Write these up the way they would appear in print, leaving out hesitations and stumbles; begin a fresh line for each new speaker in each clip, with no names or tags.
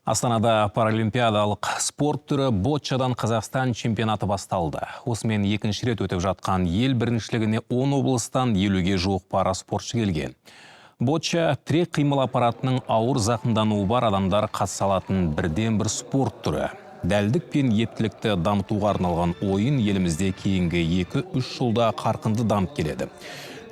Астанада паралимпиадалық спорт түрі ботчадан Қазақстан чемпионаты басталды. Осымен екінші рет өтіп жатқан ел біріншілігіне 10 облыстан 50-ге жуық пара спортшы келген. Ботча – тірек қимыл аппаратының ауыр зақымдануы бар адамдар қатыса алатын бірден бір спорт түрі. Дәлдік пен ептілікті дамытуға арналған ойын елімізде кейінгі 2-3 жылда қарқынды дамып келеді.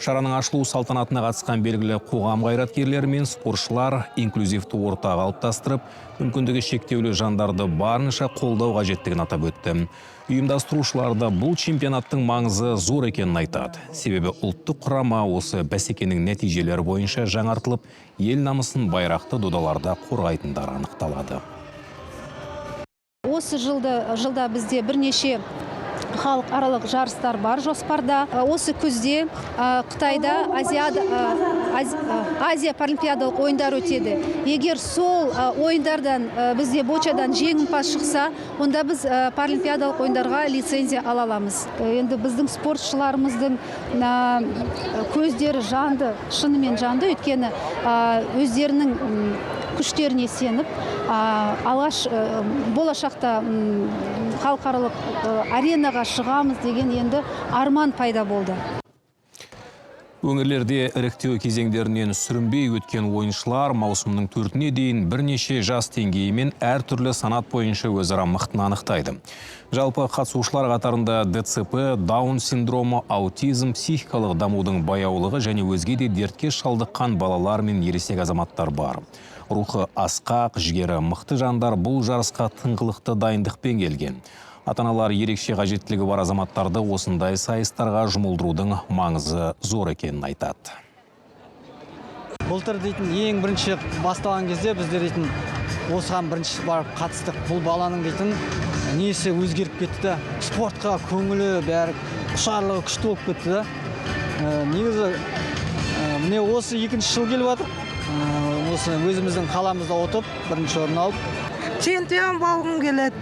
Шараның ашылу салтанатына қатысқан белгілі қоғам қайраткерлері мен спортшылар инклюзивті орта қалыптастырып, мүмкіндігі шектеулі жандарды барынша қолдау қажеттігін атап өтті. Ұйымдастырушылар да бұл чемпионаттың маңызы зор екенін айтады. Себебі ұлттық құрама осы бәсекенің нәтижелері бойынша жаңартылып, ел намысын байрақты додаларда қорғайтындар анықталады.
Осы жылда бізде бірнеше халықаралық жарыстар бар жоспарда. Осы күзде Қытайда Азия паралимпиадалық ойындар өтеді. Егер сол ойындардан бізде бочадан жеңімпаз шықса, онда біз паралимпиадалық ойындарға лицензия ала аламыз. Енді біздің спортшыларымыздың көздері жанды, шынымен жанды, өйткені өздерінің күштеріне сеніп, алғаш болашақта халықаралық аренаға шығамыз деген енді арман пайда болды.
Өңірлерде іріктеу кезеңдерінен сүрінбей өткен ойыншылар маусымның 4-іне дейін бірнеше жас деңгейімен әртүрлі санат бойынша өзара мықтыны анықтайды. Жалпы, қатысушылар қатарында ДЦП, Даун синдромы, аутизм, психикалық дамудың баяулығы және өзге де дертке шалдыққан балалар мен ересек азаматтар бар. Рухы асқақ, жігері мықты жандар бұл жарысқа тыңғылықты дайындықпен келген. Ата-аналар ерекше қажеттілігі бар азаматтарды осындай сайыстарға жұмылдырудың маңызы зор екенін айтады.
Былтыр дейтін, ең бірінші басталған кезде біздер дейтін осыған бірінші барып қатыстық. Бұл баланың дейтін несі өзгеріп кетті да, спортқа көңілі, бәрі, құштарлығы күшті болып кетті да. Негізі, міне, осы екінші жыл келіп жатыр. Осы өзіміздің қаламызда ұтып, бірінші орын алып.
Чемпион болғым келеді.